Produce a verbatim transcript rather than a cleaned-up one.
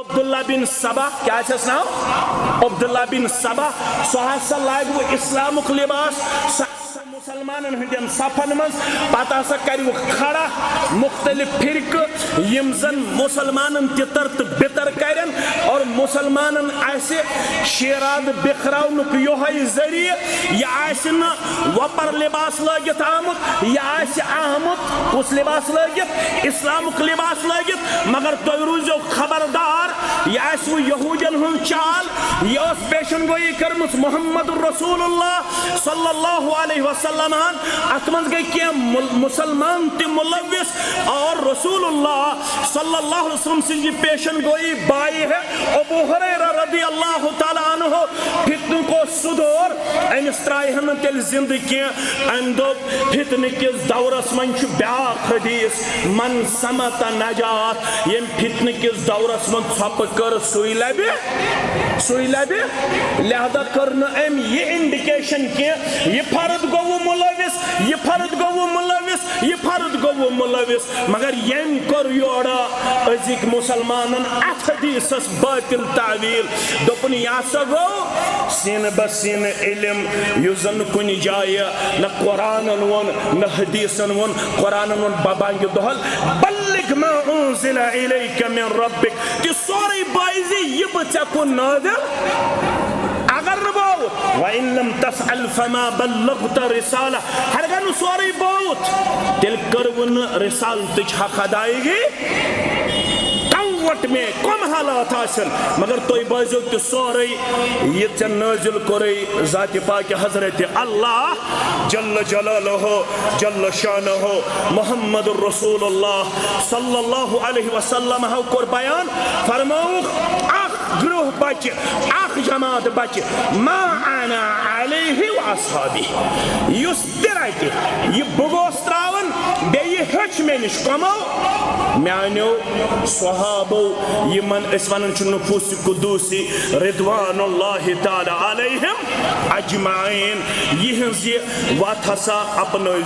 عبداللہ بن سبا، کیٛاہ چھس ناو؟ عبداللہ بن سبا۔ سُہ ہسا لاگہِ وۄنۍ اسلامُک لباس، سُہ ہسا مسلمانن ہٕنٛدٮ۪ن صفن منٛز، پتہٕ ہسا کرِ وۄنۍ کھڑا مختلف فرقہٕ، یِم زن مسلمانن تِتر تہٕ بِتر کرن اور مسلمانن آسہِ شیراد بکھراونُک یۄہے ذٔریعہٕ۔ یہِ آسہِ نہٕ وۄپر لباس لٲگِتھ آمُت، یہِ آسہِ آمُت کُس لباس لٲگِتھ؟ اسلامُک لباس لٲگِتھ۔ مگر تُہۍ روٗزِو خبردار، یہِ آسہِ وۄنۍ یہوٗدین ہٕنٛز چال۔ یہِ ٲس پیشن گویی کٔرمٕژ محمد رسول اللہ صلی اللہ علیہ وسلم ہن۔ اتھ منٛز گٔے کینٛہہ مُل-، مسلمان تہِ ملوث، اور رسول اللہ صلی اللہ علیہ وسلم سٕنٛز یہِ پیشن گویی بائی ہے۔ ابو ہریرہ رضی اللہ تعالیٰ عنہ، فتنُک اوس سُہ دور، أمِس ترٛایہِ ہن نہٕ تیٚلہِ زِندٕ کینٛہہ۔ أمۍ دوٚپ، فتنہٕ کِس دورس منٛز چھُ بیٛاکھ حدیث، "من صمت نجات"، ییٚمۍ فتنہٕ کِس دورس منٛز ژھۄپہٕ کٔر، سُے لبہِ، سُے لبہِ۔ لہذا کٔر نہٕ أمۍ یہِ indication کینٛہہ، یہِ فرد گوٚو ملوث، یہِ فرد گوٚو ملوث، یہِ فرد گوٚو ملوث۔ مگر ییٚمۍ کوٚر یورٕ أزِکۍ مسلمانن اتھ حدیثس باطل تعویل۔ دوٚپُن، یہِ ہسا گوٚو سینہٕ بہ سینہٕ علم، یُس زن نہٕ کُنہِ جایہِ نہ قرآنن ووٚن، نہ حدیثن ووٚن۔ قرآنن ووٚن ببانگِ دۄہل، "بلغ ما انزل الیک من ربک"، تہِ سورُے بوزِ، یہِ بہٕ ژےٚ کُن نٲدِل۔ اگر نہٕ بووُت، "وَإِن لَّمْ تَفْعَلْ فَمَا بَلَّغْتَ رِسَالَتَهُ"، ہرگاہ نہٕ سورُے بووُت، تیٚلہِ کٔروٕ نہٕ رسالتٕچ حق ادائیگی۔ کم وٹ میں کم حالات آسن، مگر تُہۍ بوزِو تہِ سورُے، یہِ ژےٚ نٲزِل کوٚرُے ذاتِ پاکِ حضرت اللہ جل جلالہ، جل شانہ، محمد رسول اللہ صلی اللہ علیہ وسلم ہو کوٚر بیان، فرمووُکھ، اکھ گروہ بچہِ، اکھ جماعت بچہِ، ما انا علیہ و اصحابی، یُس تہِ رٹہِ، یہِ بہٕ گوس تراوان، بیٚیہِ ہیوٚچھ مےٚ نِش کمو؟ میانیو صحابو، یِمن أسۍ ونان چھِ نفوس قدوسی رضوان اللہ تعالی علیہم اجمعین، یِہنٛز یہِ وتھ ہسا اپنٲوۍ